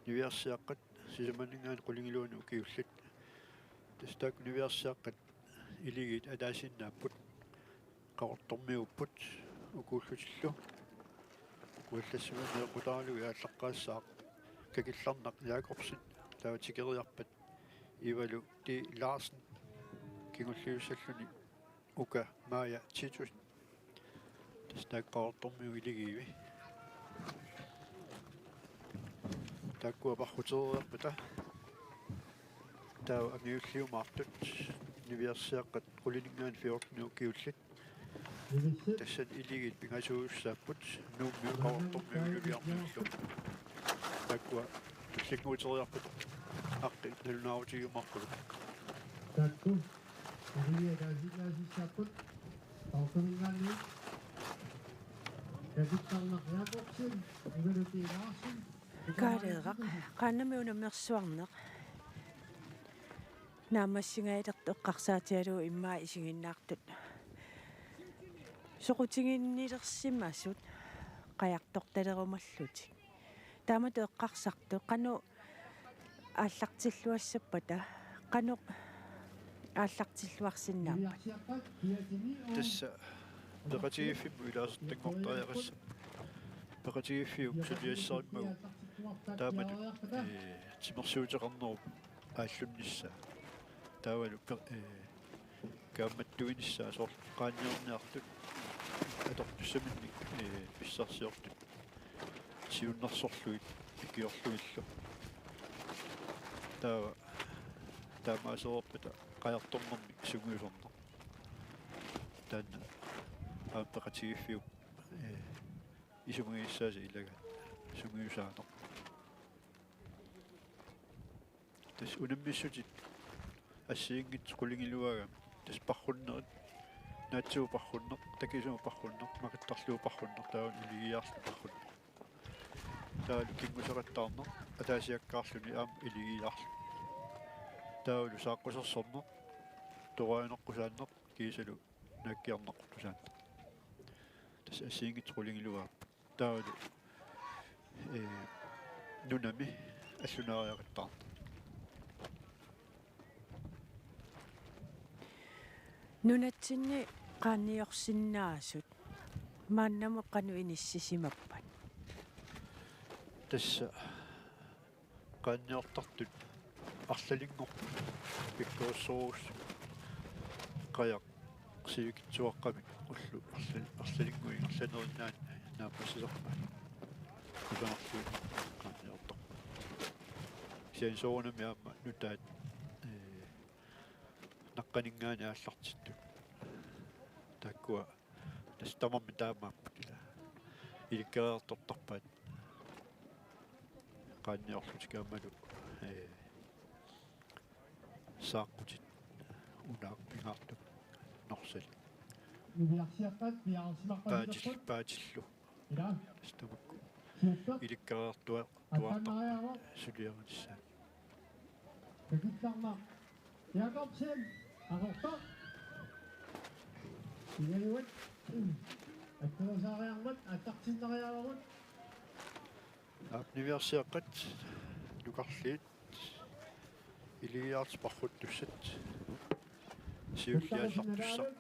Niviarsiaqqat sisamaninngaanniit qulingiluanut ukiullit. Tassa taakku niviarsiaqqat Iligiit ataasiinnaapput. Qaqortormiuupput ukuullutillu. Uallassimaneeqqutaarlugit aallaqqaassaaq Kakillarnaq Jakobsen, taava tikeriarpat Ivalu D. Larsen, kingulliussalluni Uka Maja Titussen. Tassa taakku Qaqortormiut Iligiivi. Taakkua parrutereerpata. Taava angajulliumaartut niviarsiaqqat qulininngaanniit fjorten ukiullit. Tassani Iligiit pingasuussaapput Nuummiut Qaqortormiut iluliarniullu. Taakkua tullinnguuteriarpata aqqi nalunaarutigiumaarpullu. Taakku Iligiit ataasiinnaassapput Qaqortorminngaanniit Kakillarnaq Jakobsen, Ivalu D. Larsen. Kaaleeraq, qaannami unammersuarneq. Naammassingajalertut eqqarsaatigalugu immaqa isiginnaartut soqutiginnilersimasut qajartortalerumallutik. Taamatut eqqarsartut qanoq aallartilluassappata, qanoq aallartilluarsinnaappata? Tassa peqatigiiffimmut ilaasortanngortariaqassaaq. Peqatigiiffiup suliassarimmagu taamatut, ee, timersuuteqarnerup aallunnissaa. Taavalu pe-, ee, kaammattuinissaa soorlu qaanniorniartut atortussaminnik, ee, pissarsiortut siunnersorlugit ikiorlugillu. Taava taamaasereerpata qajartornermik sungiusarneq. Taanna aamma peqatigiiffiup, ee, isumagisaasa ilagaat sungiusaaneq. Tassa unammissutit assigiinngitsut qulingiluaagami. Tassa parrunnerit, naatsiivoq parrunneq, takisuumik parrunneq, maqittarlugu parrunneq, taava iligiiaarlugu parrunneq. Taavalu kinguseqattaarneq, ataasiakkaarluni aamma iligiiaarluni. Taavalu saaqqusersorneq, torajaneqqusaanneq, kiisalu naakkiarneqqusaanneq. Tassa assigiinngitsut qulingiluaat. Taavalu, ee, nunami allunaariaqattaarneq. Nunatsinni qaanniorsinnaasut maannamut qanoq inissisimappat? Tassa qaanniortartut arlalinngorput pikkorissorujussuit, qajaq sivikitsuaqqamik ulloq arla-, arlalinnguit ingerlanerinnaanni naammassisarpaat. Kusanarluinnaq qaanniortarput. Kisianni soorunami aamma nutaat, ee, naqqaninngaanniit aallartittut. Taakkua tassa tamarmik taamaapput ila. Ilikkariartortarpaat qaanniorlutik aammalu, ee, saaqqutit unaaq pingaartumik norsali. Niviarsiaqqat piareersimarpassuupput. Paatil-, paatillu. Ila. Tassa tamakku. Siuttaq. Ilikkariartua-, tuartarput suliarinissaat. Kakillarnaq Jakobsen, Aqortoq. Pingajuat. Attuusaariarmat, attartinnariaarut. Aap, niviarsiaqqat nukarliit iligiiaartut parruttussat. Siulliit aallartussaq.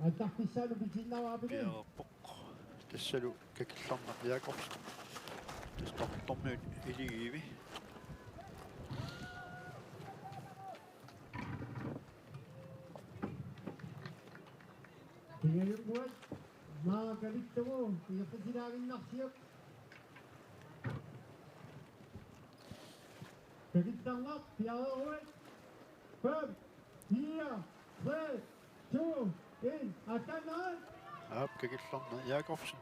Attarfissaanut pitinnaavaapilin. Piareerpoq. Tassalu Kakillarnaq Jakobsen. Tassa tamartormiut iligiivi. Pingajunguat, maa kalillugu, iqqisilaaginnarsiuk. Kakillarnaq, piareeruit. Fem, fire, tre, to, en, attannaat. Aap, Kakillarnaq Jakobsen.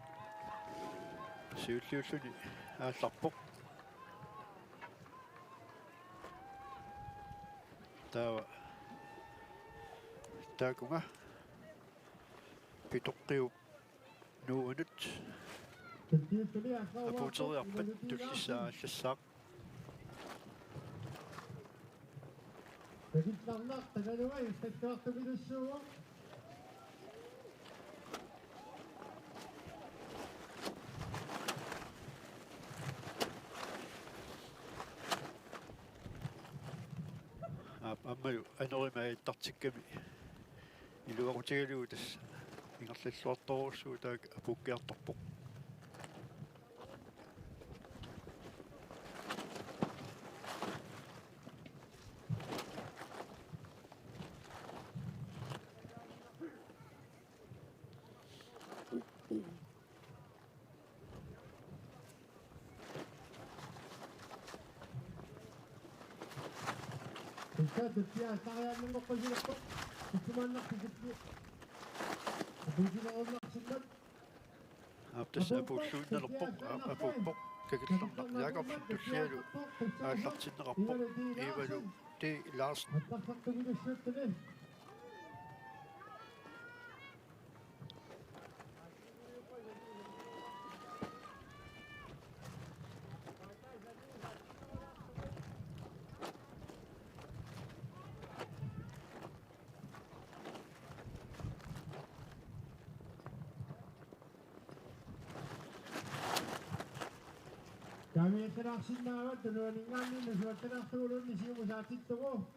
Siulliulluni aallarpoq. Taava taakunga Pitoqqiup nuuanut apuuteriarpat tullissaa aallassaaq. Kakillarnaq takanunga iffakkaartupilussuuvoq. Aap, aammalu anorimik ajattartikkami iluaqutigalugu tassa ingerlalluartorujussuuvoq, taakku apuukkiartorpoq. Tassa tullia tariaannanngorpasilerpoq. Tussumaannarpoq tullia. Apuutilerunnaarsimmat. Aap, tassa apuulluinnalerpoq, aap, apuuppoq. Kakillarnaq Jakobsen tullialu aallartinneqarpoq. Ivalu T. Larsen. Attarsartugilussuuttuni. Kaamiassalaarsinnaavat tunuaninngaanniit nusuattalaartuguluunniit siumut saatittugu.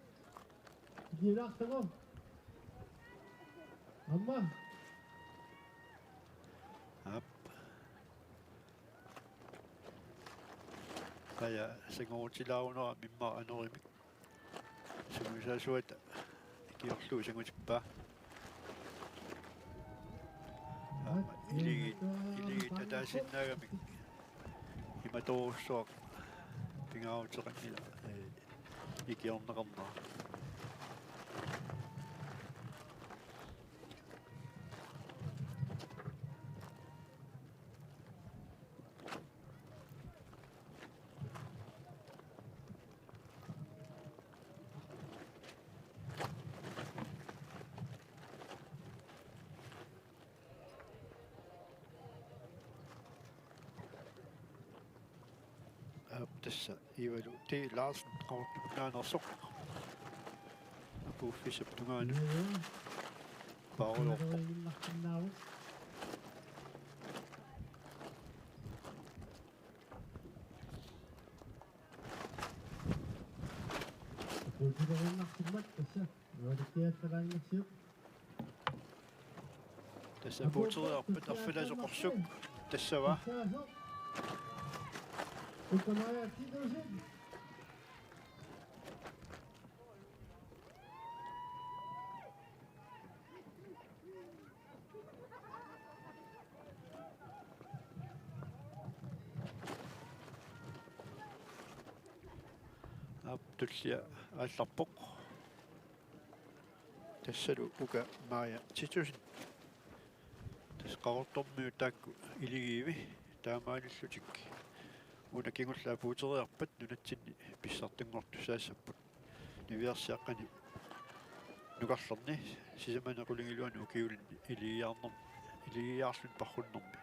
Ikilaartugu. Aamma. Aap. Qaja sangoorutilaarunera mimma anorimik. Sungiusaasuata ikiorlugu sangutippaa. Aamma iligiit, iligiit ataasiinnaagamik. Matorsuaq pingaaruteqanngilaq, ee, ikiorneqarnera. Aap, tassa Ivalu T. Larsen, Qaqortup naanersoq. Apuuffissap tungaanut. Paarulorpoq. Tassa puuteriarpat arfineq-asoq Qorsuk. Tassava. Aap, tullia aallarpoq. Tassalu uka Maja Titussen. Tassa Qaqortormiut taakku iligiivi taamaalillutik. Una kingulleq puuteriarpat nunatsinni pissartanngortussaassapput. Niviarsiaqqani nukarlerni sisamanik qulingiluanik ukiulinni iligiarnerm-, iligiarluni parrunnermi.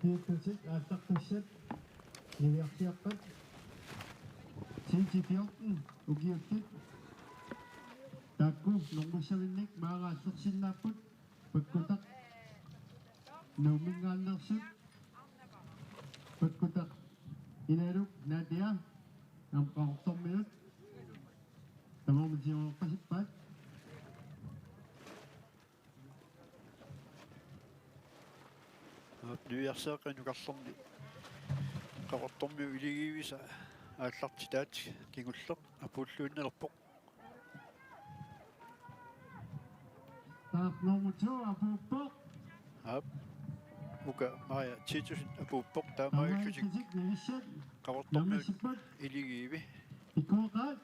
Tulliuttutit aallartussat niviarsiaqqat C T fjorten ukiullit taakku normissaminik maanga aallersinnaapput. Pakkutaq Nuumminngaanneersut. Pakkutaq Inaluk Nadia. Aamma Qaqortormiut. Tamarmik tigorpasippaat. Aap, niviarsiaqqat nukarlerni Qaqortormiut iligiivisa aallartitaat kingulleq apuulluinnalerpoq. Taap nummer to apuuppoq. Aap. Uka Maja Titussen apuuppoq taamaalillutik. Taamaalillutik nivissat. Qaqortormiut nammissipput iligiivi. Pikkoreqaat.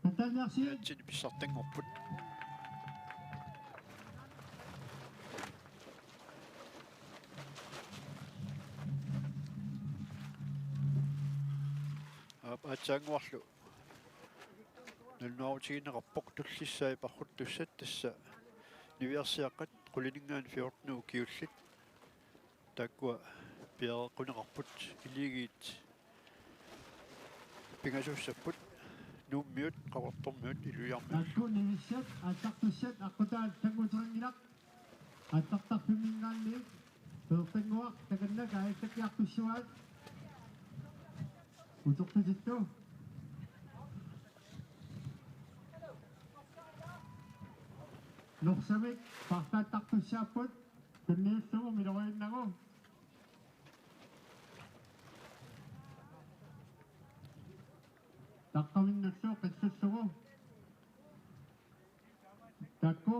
Tatannersi. Nunatsinni pissartanngorput. Aap, aatsaannguarlu nalunaarutigineqarpoq tullissaat parruttussat, tassa niviarsiaqqat qulininngaanniit fjorten ukiullit. Taakkua piareeqquneqarput, iligiit pingasussapput, Nuummiut, Qaqortormiut, Ilulissarmiut. Taakku nivissat aallartussat aqqutaat tannguterinnginnaq. Aallartarfimminngaanniit peertannguaq takanna kaajallakkiartussuaat. Utoqqisittu. Norsamik paarlaattartussaapput tunniullugu miloriinnagu. Taqqaminnullu qillullugu. Taakku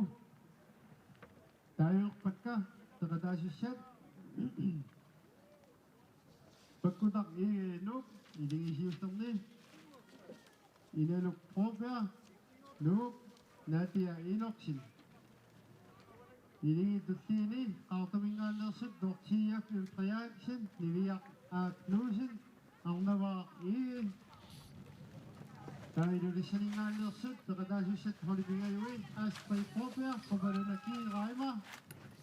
taajuppakka peqataasussat. Pakkutaq Inuk, iligiisiulluni. Inaluk Broberg, Nuuk, Nadia Enoksen. Iligiit tulliini Qaqortuminngaanneersut Dorthea Frederiksen, Niviaq A. Knudsen, Arnavaq Egede. Taava Ilulissaninngaanneersut peqataasussat holdingajui Astrid Broberg, Qupalunaki Reimer,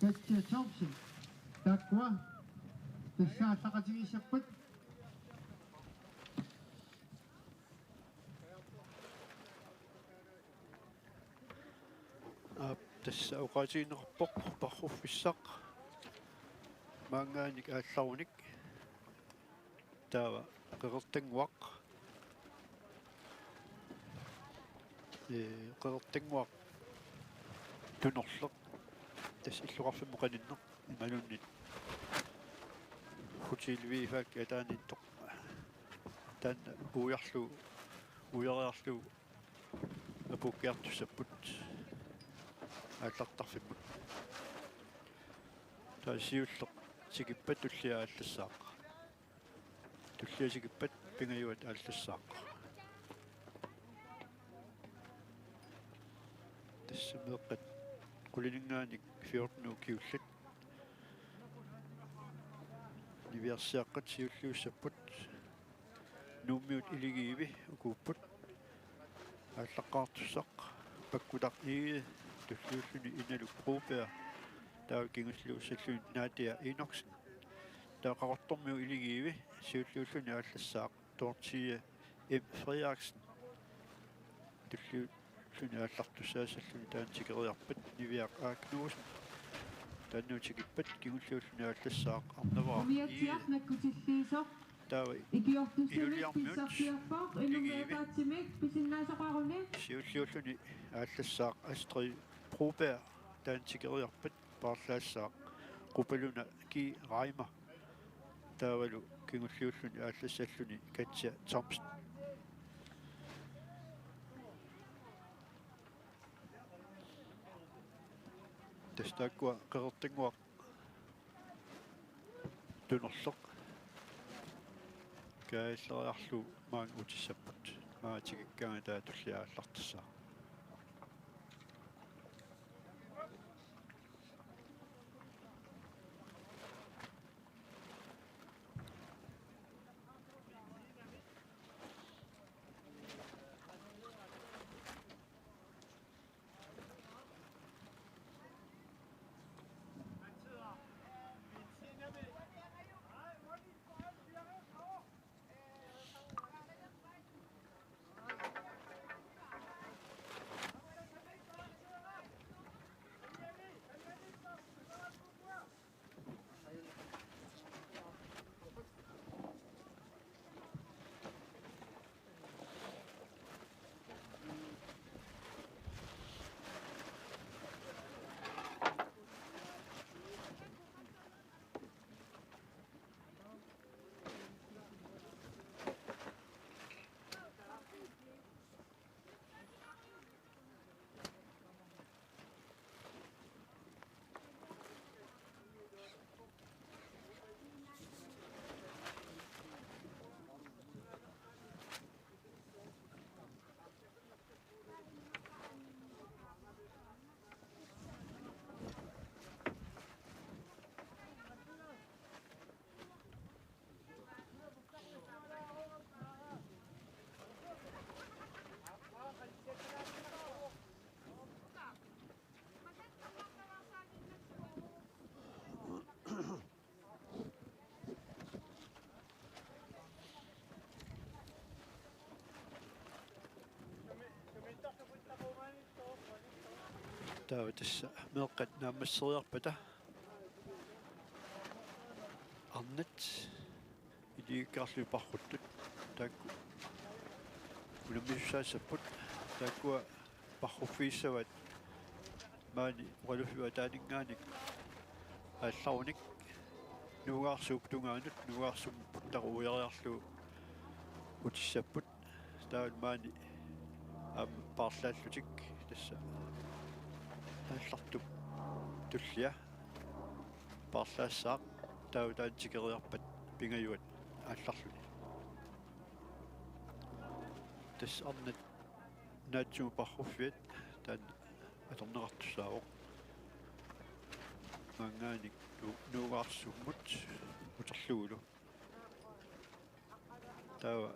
Katja Thomsen. Taakkua tassa aallaqatigiissappat. Tassa oqaatigineqarpoq parruffissaq maanngaanniit aallarunik. Taava Qeqertannguaq. Ee, Qeqertannguaq Tunorleq. Tassa illoqarfimmut qaninneq imaluunniit Hotel Viva-kkut ataaniittoq. Taanna uiarlugu, uiariarlugu apuukkiartussapput aallartarfimmut. Taava siulleq tikippat tullia aallassaaq. Tullia tikippat Pingajuat aallassaaq. Tassa meeqqat qulininngaanniit fjorten ukiullit. Niviarsiaqqat siulliussapput. Nuummiut Iligiivi ukuupput. Aallaqqaartussaq Pakkutaq Egede tulliulluni Inaluk Broberg. Taava kingulliussalluni Nadia Enoksen. Taava Qaqortormiut Iligiivi siulliulluni aallassaaq Dorthea M. Frederiksen. Tulliulluni aallartussaassalluni taanna tikeriarpat Niviaq A. Knudsen. Taanna tikippat kingulliulluni aallassaaq Arnavara Egede. Taava Iluliarmiut Iligiivi siulliulluni aallassaaq Astrid Broberg. Taanna tikeriarpat paarlaassaaq Qupaluna G. Reimer. Taavalu kingulliulluni aallassalluni Katja Thomsen. Tassa taakkua Qeqertannguaq Tunorleq kaajalleriarlugu maanga utissapput. Maanga tikikkaangat taava tullia aallartissaaq. Taava tassa meeqqat naammasseriarpata arnat iligiikkaarlugit parruttut taakku unammisussaassapput. Taakkua parruffigissavaat maani oqaluffiup ataaninngaanniit aallarunik Nuugaarsuup tungaanut, Nuugaarsummi puttaqut uiariarlugu utissapput. Taava maani aamma paarlaallutik tassa aallartup tullia paarlaassaaq, taava taanna tikeriarpat Pingajuat aallarluni. Tassa arnat naatsumut parruffiat taanna atorneqartussaavoq. Maanngaanniit Nu-, Nuugaarsummut uterlugulu. Taava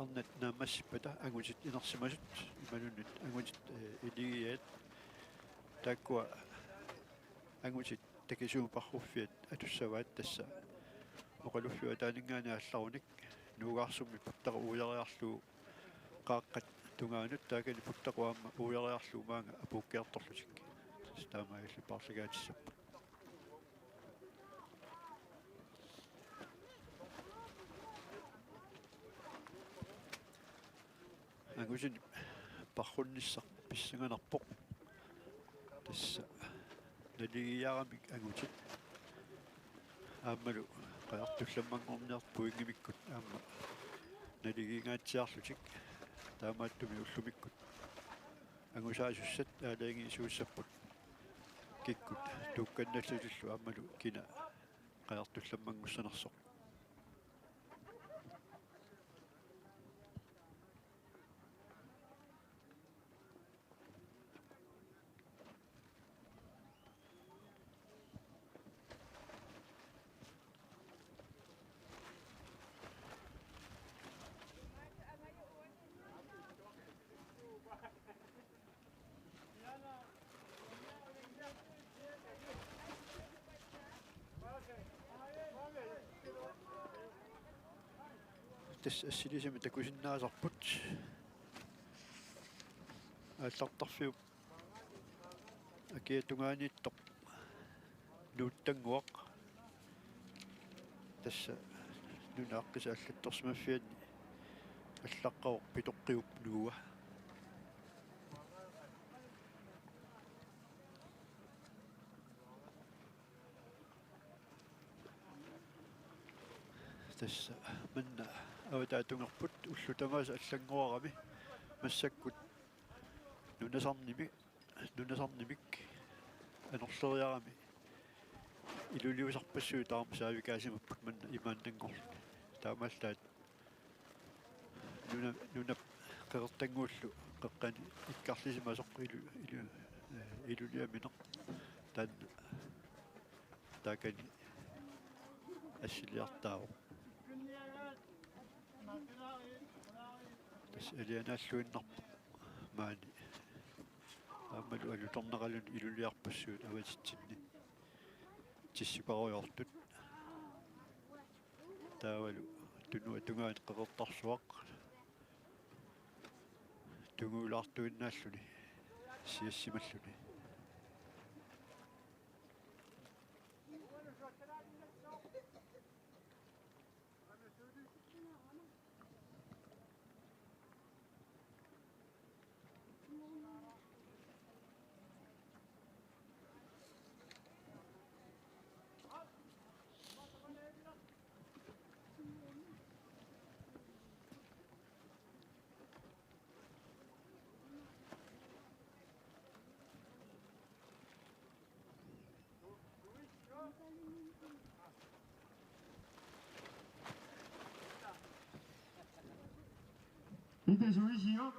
arnat naammassippata angutit inersimasut imaluunniit angutit, eh, iligiaat, taakkua angutit takisuumik parruffiat atussavaat tassa oqaluffiup ataaninngaanniit aallarunik Nuugaarsummi puttaqut uiariarlugu qaaqqat tungaanut, taakani puttaqut aamma uiariarlugu maanga apuukkiartorlutik. Taamaalillutik paarlakaatissapput. Angutinip parrunnissaq pissanganarpoq. Tassa naligiiaramik angutit. Aammalu qajartullammanngorniartut pointimikkut aamma naligiingaatsiarlutik. Taamaattumik ullumikkut angusaasussat aalajangiisuussapput kikkut tuukkannallutillu aammalu kina qajartullammanngussanersoq. Tassa assilisamik takusinnaasarput. Aallartarfiup akia tungaaniittoq Nuuttannguaq. Tassa nunat aaqqissuullutik allattorsimaffianni allaqqavoq Pitoqqiup Nuua. Tassa manna avataata tungerput ullut tamaasa allannguarami massakkut nunasarnimi, nunasarnimik anorleriarami iluliusarpassuit taama saavikaasimapput manna imaannanngorluni. Taamaallaat nuna, nunap Qeqertannguullu qeqqani ikkarlisimasoq ilu-, ilu-, eh, iluliamineq taanna taakani assiliartaavoq. Tassa alianaalluinnarpoq maani. Aammalu alutornaqaluni iluliarpassuit avatitsinni tissukarujoortut. Taavalu tunuata tungaanut Qeqertarsuaq tungujulaartuinnaalluni siassimalluni. Ite suisio.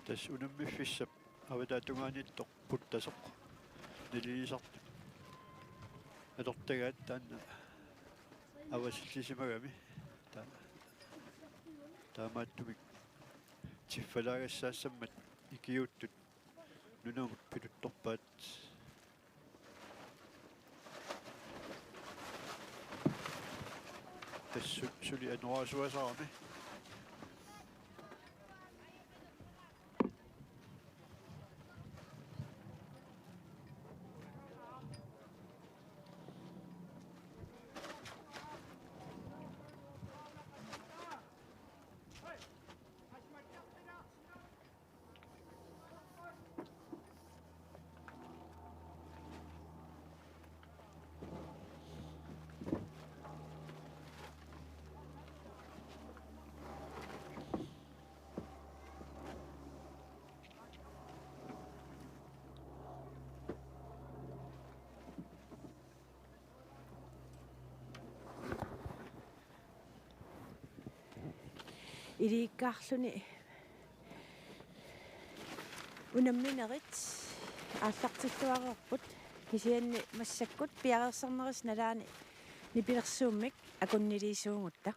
Tassa unammiffissap avataata tungaaniittoq puttasoq naligiisartut atortagaat taanna avasillisimagami. Ta-, taamaattumik tiffalaagassaassammat ikiuuttut nunamut pituttorpaat. Tassa su-, suli anorersuasarami. Iliikkaarluni unamminerit aallartilluareerput, kisianni massakkut piareersarnerisa nalaani nipilersuummik akunniliisuugutta.